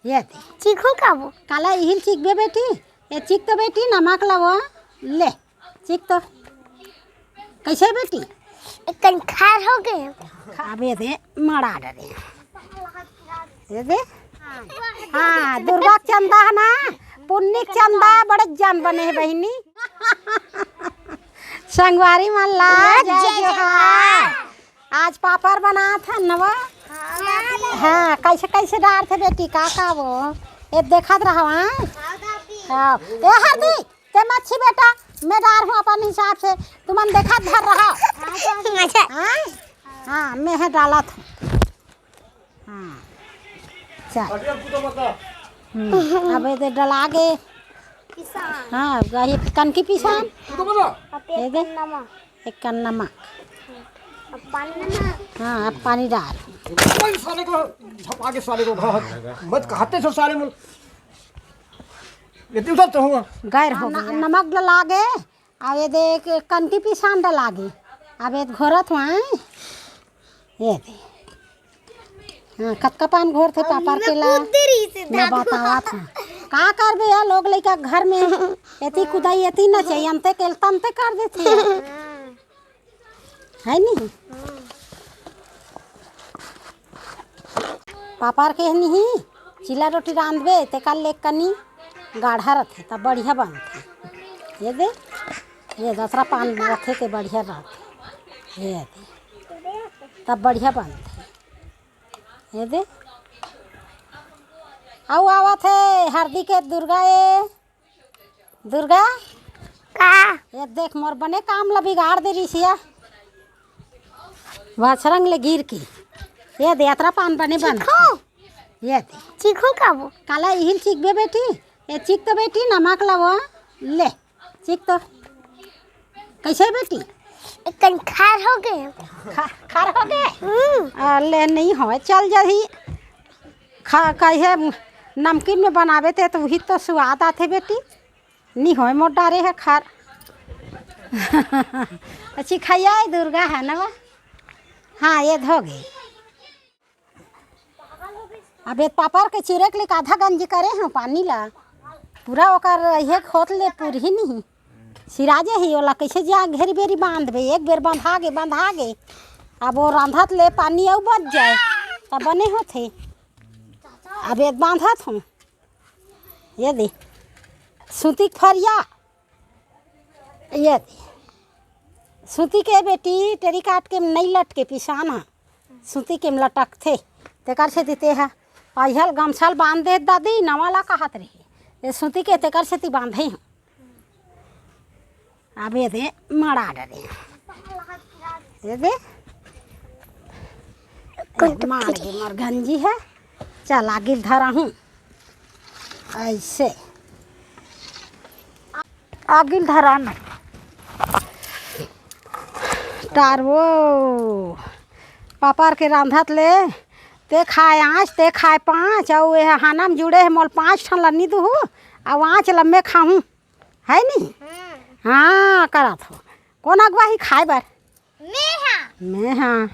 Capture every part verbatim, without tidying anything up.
ये दे। चीखू का वो? काला इहिल चीखबे बेटी। ये चीख तो बेटी, नमक ला वो। ले, चीख तो। कैसे बेटी? एक कन खार हो गए। अबे दे, मड़ा डरे। ये दे। हाँ, दुर्गा के चंदा है ना, पुन्नी के चंदा बड़े जान बने है बहिनी। संगवारी मन ला जय जय जोहार। जोहार। आज पापड़ बनात हन न वो। हाँ। हाँ, कैसे कैसे डारथे बेटी, का का वो? ये देखत रहो, हाँ? हाँ, दादी। हाँ। ए हरदी, ते मच्छी बेटा, मैं डारहूँ अपन हिसाब से, तुमन देखत भर रहो। हाँ, दादी। अच्छा। हाँ? हाँ, मैं है डालत हूँ। हाँ। चल। हम्म, अब ये दे डला गे। पिसान। हाँ, वही कनकी पिसान। अब ये दे। नमक। एक कन नमक। अब पानी ना। हाँ, अब पानी डाल। ओए, साले को झपा के, साले को घर मत कहते सो साले मन। ये तू सब तो हुआ। गैर हो हाँ, न-, गया। नमक डला गे, अब ये देख कनकी पिसान डला गे। अब ये घोरत हुआ है। ये दे। हाँ, कतका पान घोरथे पापड़ के ला। कूद रही से मैं दादू। बतावत हूँ। का करबे यार, लोग लइका घर में एती कुदाई, एती नचई, अंते के तंते कर देथे। हाँ। है नी? हाँ। पापड़ के नहीं, चीला रोटी रांधबे, तेकर ले कनी गाढ़ा रथे, तब बढ़िया बनथे। ये दे, ये दतरा पान रथे, ते बढ़िया रथे। ये दे, तब बढ़िया बनथे। ये दे, अउ आवत हे हरदी के दुर्गा ए। दुर्गा, का? ये देख, मोर बने काम ला बिगाड़ दे रही सिया। वाछरंग ले गिर के। ये दे, अतरा पान बने बन। चीखो? ये दे। चीखो का वो? काला इहिल चीखबे बेटी? ये चीख तो बेटी, नमक ला वो। ले, चीख तो। कैसे बेटी? एक कन खार हो गए। खा-, खार हो गए? हम्म। आ, ले, नहीं होय, चल जाही। खा, कहे नमकीन में बनावे ते तो वही तो स्वाद आथे बेटी। नी होय मोर डारे है खार। अच्छी खैया है दुर्गा है ना बा? हाँ, ये धो गई। अब ये पापड़ के चूरे के लिए आधा गंजी करे हैं पानी ला। पूरा ओकर ये खोत ले पूरी नहीं। सिराजे ही ओला कैसे जा घेरी बेरी बांधबे, एक बेर बंधा गे, बंधा गे। अब वो रांधत ले पानी अउ बच जाए, तब बने होथे। अब ये बांधत हूँ। ये दे, सूती के फरिया। ये दे, सूती के बेटी, टेरी काट के नहीं लटके, पिसान हा। सूती के लटकथे, तेकर से देते हा। अहियल गमछाल बांध दे दादी, नवा ला कहत रही। ये सूती के तेकर से ती बांधे हूँ। अब ये दे, मड़ा डरे। ये दे। ये मार के मोर गंजी है। चल, आगिल धरा हूँ। ऐसे। आगिल धरा न। टारवो। पापड़ के रांधत ले। ते खाए आँच, ते खाए पाँच, अउ ये हाना म जुड़े हे, मोल पाँच ठन ल नी दुहू, अउ आँच ल मैं खाहूँ। है नी? हाँ। हाँ, करत हो। कोन अगुवाही खाए बर? मैं हाँ। मैं हाँ।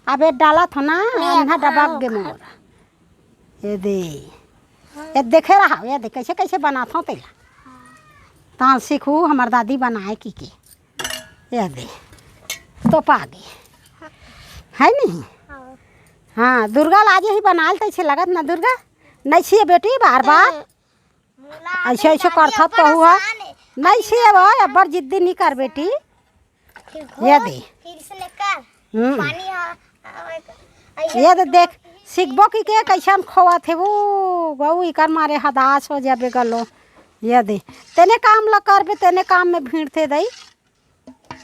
अब ये डालत हो ना, मैं अन्हा हाँ। डबक गे मोर। ये दे। ये देखे रहा, ये दे कैसे कैसे बनात हो तेला। तान सीखू हमर दादी बनाए की के। ये दे। तो पागे। है नी? हाँ। हाँ, दुर्गा ला आज ही बना लेते छे लगत ना दुर्गा? नहीं छिए बेटी, बार बार। ऐसे ऐसे करथत कहू हा। नहीं से अब अब्बर जिद्दी नहीं कर बेटी। ये दे। फिर से लेकर हम्म। पानी हा। ये दे देख, सीखबो की के कैसन खोवत हे वो गऊ, इकर मारे हदास हो जाबे गलो। ये दे, तेने काम ल करबे, तेने काम में भीड़ थे दई।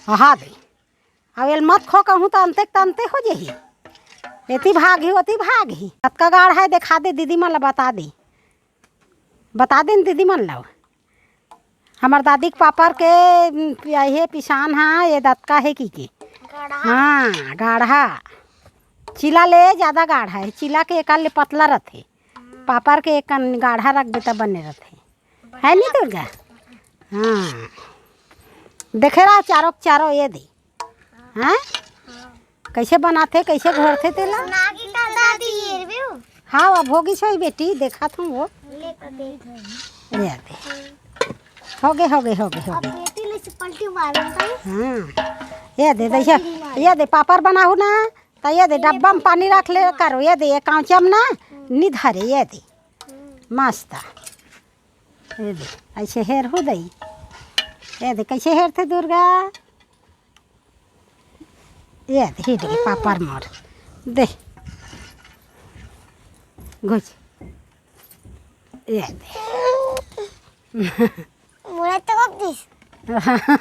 हा दे। अब एल मत खो कहूँ त अंते के तंते हो जाही। एती भागही, ओती भागही। कतका गाढ़ा है देखा दे दीदी मन ल बता दे। बता दे न दीदी मन ल। हमर दादी के पापड़ के, उम, ये पिसान हा, ये दतका हे की के। गाढ़ा। हाँ, गाढ़ा। चीला ले ज्यादा गाढ़ा हे, चीला के एकर ले पतला रथे। पापड़ के एक कन गाढ़ा रखबे त बने रथे। है नी दुर्गा? हाँ। देखे रहा चारों के चारों ये दे। हाँ? कैसे बनाथे, कैसे घोरथे तेला? सुना के का दादी ये रे व्यू? हाँ, अब होगी सही बेटी, देखा था वो। ले तो दे। ये दे। हो गए, हो गए, हो गए, हो अब गए। बेटी ने से पलटी मारो भाई। हाँ। ये दे, दे, ये, पलटी मारो। ये दे, पापड़ बनाहू ना, तो ये दे, ये डब्बा में पानी रख ले करो, ये दे, ये कांचम ना, हम्म। नी धरे, ये दे। हम्म। मस्त। ये दे, ऐसे हेर हो दई। ये दे, कैसे हेर थे दुर्गा? ये दे, हिट गई पापड़ मोर। दे। घुस। ये दे। मोला तोप दिस।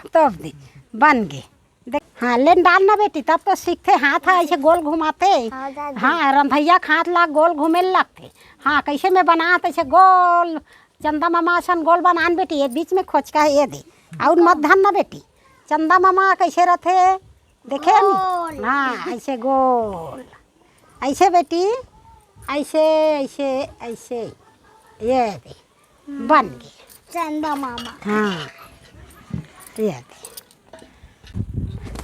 तोप दी। बन गए। देख, हाँ, लेन डाल ना बेटी, तब तो सीखते। हाथ है ऐसे गोल घुमाते। हाँ, दादी। हाँ, रंधैया के हाथ ला गोल घूमे लगते। हाँ, कैसे मैं बनात ऐसे गोल, चंदा मामा असन गोल बनान बेटी, ये बीच में खोचका है, ये दे। और मत धन ना बेटी, चंदा मामा कैसे रहते, देखे नी? गोल। हाँ, ऐसे गोल, ऐसे बेटी, ऐसे, ऐसे, ऐसे, ये दे। बन गए। चंदा मामा। हाँ, ये दे।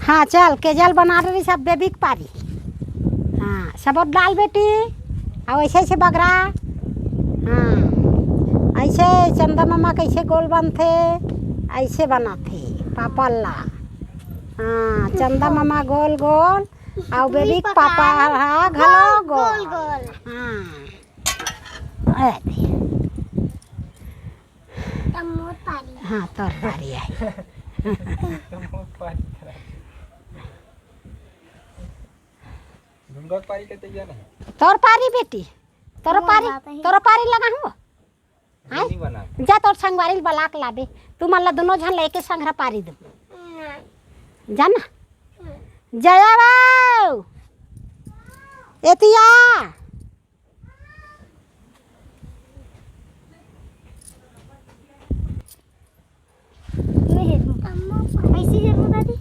हाँ, चल, केजल बना रही सब बेबी के पारी। हाँ, सबत डाल बेटी। और ऐसे, ऐसे बगरा। हाँ, ऐसे चंदा मामा कैसे गोल बनथे, ऐसे बनाथे पापा ला। हाँ, चंदा मामा गोल गोल, और बेबी के पापा हा घलो गोल। गोल गोल। हाँ। ए दे। तब मोर पारी। हाँ, तोर पारी है। दुर्गा के पारी के तैयार है। तोर पारी बेटी, तोर मोर पारी, बात है। तोर पारी लगा हूँ। हाँ? नहीं बना। जा तोर संगवारी ल बला के लाबे, तू मन ला दोनों झन लेके संघरा पारी दू। नहीं। जा ना। नहीं। जया बाऊ, एतिया। मैं हेरहूँ। कैसे हेरहूँ दादी?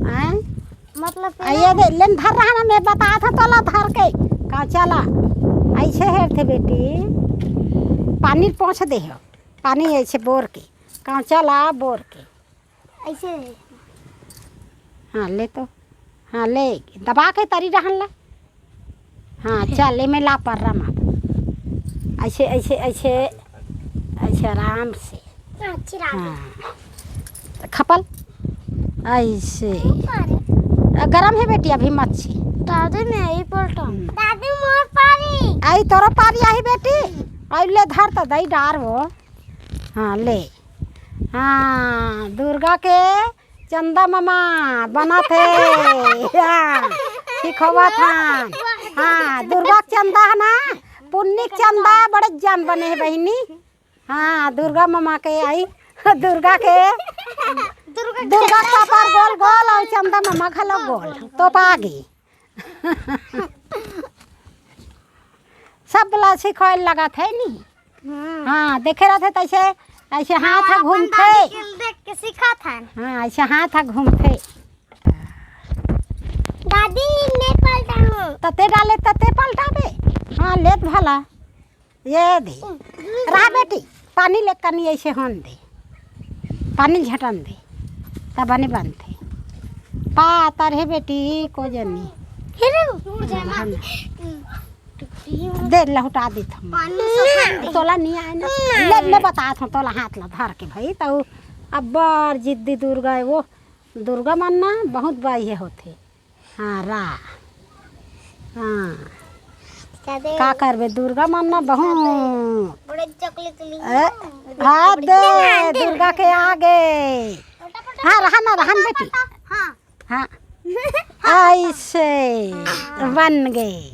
आय? मतलब आ, ये दे, लेन धर रहा ना, मैं बता था तोला धर के। कांचा ला ऐसे हेरथे बेटी, पानी पहुँच दे हो, पानी ऐसे बोर के, कांचा ला बोर के। ऐसे। हाँ, ले तो। हाँ, ले, दबा के तरी रहन ला। हाँ, चल, एमे ला पर्रा मार। ऐसे, ऐसे, ऐसे, ऐसे आराम से। हाँ, चिरा दे। हाँ। खपल। ऐसे। ऊपर। आ, गरम है बेटी, अभी मत छी। दादी, मैं ही पलटम। हम्म। दादी, मोर पारी। आई तोरो पारी आई बेटी। आई ले धर तो दई डार वो। हाँ, ले। हाँ, दुर्गा के चंदा मामा बनाथे। हाँ, सिखोवत हन। हाँ, दुर्गा के चंदा है ना, पुन्नी के चंदा बड़े जान बने है बहिनी। हाँ, दुर्गा मामा के आई, दुर्गा के, दुर्गा के पापड़ गोल गोल और चंदा मामा घलो गोल, तो पागी। सब ला सिखाए लगत है नी। हाँ। हाँ, देखे रहते तैसे, ऐसे हाथ ह घूमथे। दादी के देख के सीखत हन। हाँ, ऐसे हाथ ह घूमथे। दादी, मैं पलटाऊँ। तते डाले, तते पलटाबे। हाँ, लेत भला। ये दे। रहा बेटी, पानी ले कनी ऐसे होन दे। पानी झटन दे। तब बने बनथे। पातर हे बेटी, को जनी। हेलो। दे, लहुटा देत हम। पानी में सुखा दे। तोला नहीं आए ना। ले, ले बतात हूँ, तोला हाथ ला धर के भाई, तो अब्बड़ जिद्दी दुर्गा है वो। दुर्गा मन ना बहुत बाई है होथे। हाँ, रा। हाँ। का करबे, दुर्गा मन ना बहुत। बड़े चॉकलेट ली। ए, हाथ दे, दुर्गा के आगे। हाँ, रहा ना, रहा ना बेटी। हाँ। हाँ। ऐसे बन गए।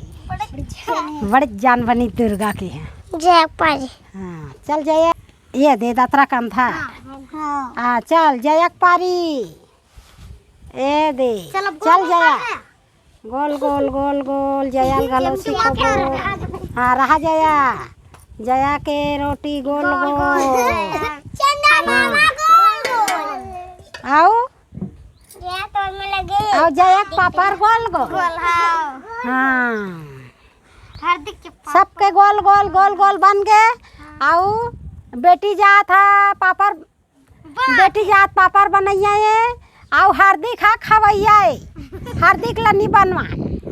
बड़े जान बनी दुर्गा के हैं। जय पारी। हाँ, चल जया। ये दे दतरा कंधा। हाँ। हाँ, चल जया के पारी। ए दे। चल, अब गोल चल गोल जया। कर ले। गोल, गोल, गोल, गोल, जया घलो सीखो गोल। हाँ, रहा जया। जया के रोटी गोल, गोल, गोल। गोल। चंदा मामा गोल, गोल। आओ। जया तोर में लगे। आओ, जया के पापड़ गोल, गोल। गोल, हाँ। हाँ। हार्दिक के पापड़। सबके गोल, गोल, गोल, गोल बन गए। हाँ। आओ, बेटी जात हा पापड़ वाह। बेटी जात पापड़ बनैया ए, अउ हार्दिक हा खवैया ए। हार्दिक ला नी बनवा।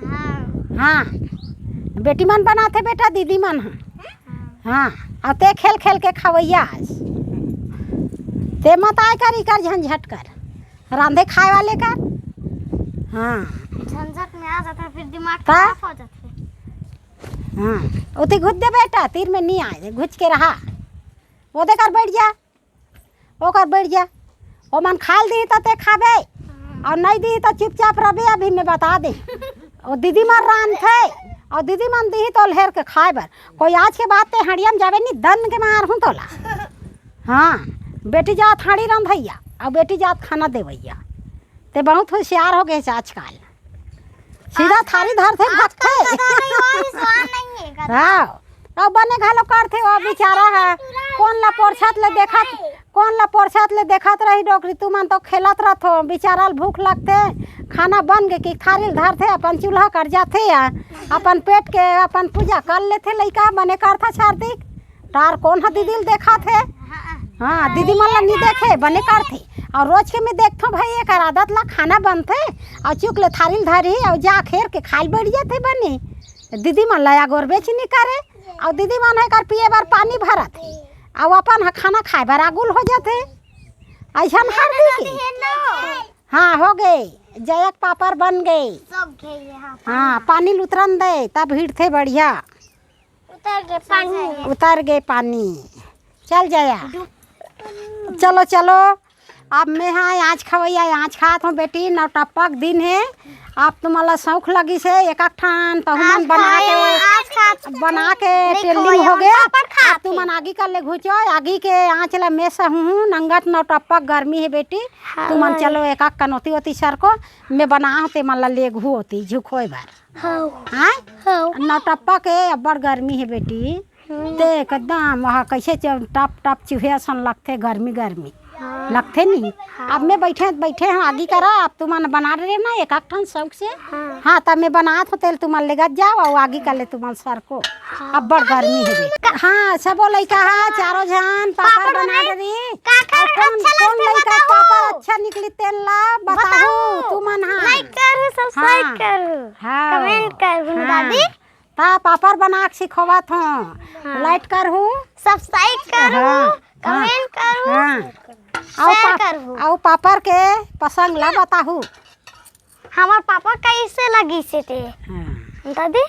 हाँ। हाँ। बेटी मन बनाथे बेटा, दीदी मन ह। हाँ, अउ ते खेल खेल के खवैया हस। ते मत आय कर इकर झंझट कर, रांधे खाए वाले कर। हाँ। झंझट में आ जाथे, फिर दिमाग का? खराब हो जाथे। हाँ, ओती घुच दे बेटा, तीर में नी आए, घुच के रहा। ओदे कर बैठ जा, ओकर बैठ जा। ओमन खाल दिही त ते खाबे, अउ नहीं दिही त चुपचाप रबे। अभी मैं बता दे, ओ दीदी मन रांधथे, अउ दीदी मन दिही तो लेर के खाए बर। कोई आज के बाद ते हड़िया में जाबे नी, दन के मारहूँ तोला। हाँ, बेटी जात हाड़ी रंधैया, अउ बेटी जात खाना देवैया। ते बहुत होशियार हो गए आजकल। सीधा थारी धरथे, आजकल भगथे। का गाना ही और स्वाद नहीं है, गाना। हाँ, अउ बने घलो करथे, वो बेचारा है। कोन ला पोरछत ले देखत, कोन ला पोरछत ले देखत रही डोकरी, तुमन तो खेलत रथो। बेचारा ल भूख लगथे, खाना बन गे कि थारी ल धरथे, अपन चूल्हा कर जाथे या अपन पेट के अपन पूजा कर लेथे। लइका बने करथा छारदिक। तार कोन ह दीदी ल देखत हे? हाँ, दीदी मन ला नी देखे, बने करथे। अउ रोज के मैं देखथों भाई, एकर आदत ला, खाना बनथे अउ चुक ले थारी ल धरही अउ जा खेर के खाए ल बैठ जाथे बने। दीदी मन ला या गोर बेच नी करे, अउ दीदी मन ह एकर पिए बर पानी भरत हे, अउ अपन ह खाना खाए बर आगुल हो जाथे। अइसन हर दी की। हाँ, हो गे, जयक पापड़ बन गे। हाँ, पानी ल उतरन दे, तब हिड़थे बढ़िया। उतर गे पानी। उतर गे पानी। चल जया। चलो, चलो। अब मैं हा आँच खवैया, आँच खात हूँ बेटी, नौटप्पा के दिन हे। अब तुमन ला शौक लगिस हे, एक एक ठन तहु मन बना के, बना के टेलिंग हो गे। अब तुमन आगी कर ले घुचो, आगी के आँच ला मैं सहूँ, नंगत नौटप्पा के गर्मी हे बेटी। तुमन चलो एक एक कन ओती ओती सरको, मैं बनाहूँ ते मन ला लेगहूँ ओती झुकोए बर। हाँ। हाँ? हाँ। नौटप्पा के अब्बड़ गर्मी हे बेटी। हम्म। ते एकदम वहाँ कैसे च-, टप टप चुहे असन लगथे, गर्मी गर्मी। हाँ। लगथे नहीं? हाँ। अब मैं बैठे, बैठे हूँ आगी करा, अब तुमन बना रहे ना एक एक ठन शौक से। हाँ। हाँ, तब मैं बनात हूँ, तेल तुमन लेगत जाओ अउ आगी कर ले तुमन सरको। हाँ। अब्बड़ गर्मी हे बेटी। हाँ, सबो लइका हा, चारों झन पापड़ पापड़ बना बनाए। रही। काकर अउ कौन, अच्छा कौन लगथे लइका बताओ। पापड़ अच्छा निकली तेन ला बताओ। बताओ। तुमन हा। Like करू, subscribe हाँ। करू। हाँ। Comment करू हाँ। दादी। ता पापड़ बना के सिखोवत हूँ। हाँ। Like करहू। Subscribe करहू। हाँ। Comment करहू। हाँ। अउ share पा-, करहू। अउ पापड़ के पसंद ला बताहू। हमार पापड़ कैसे लगिस हे ते? हाँ। दादी?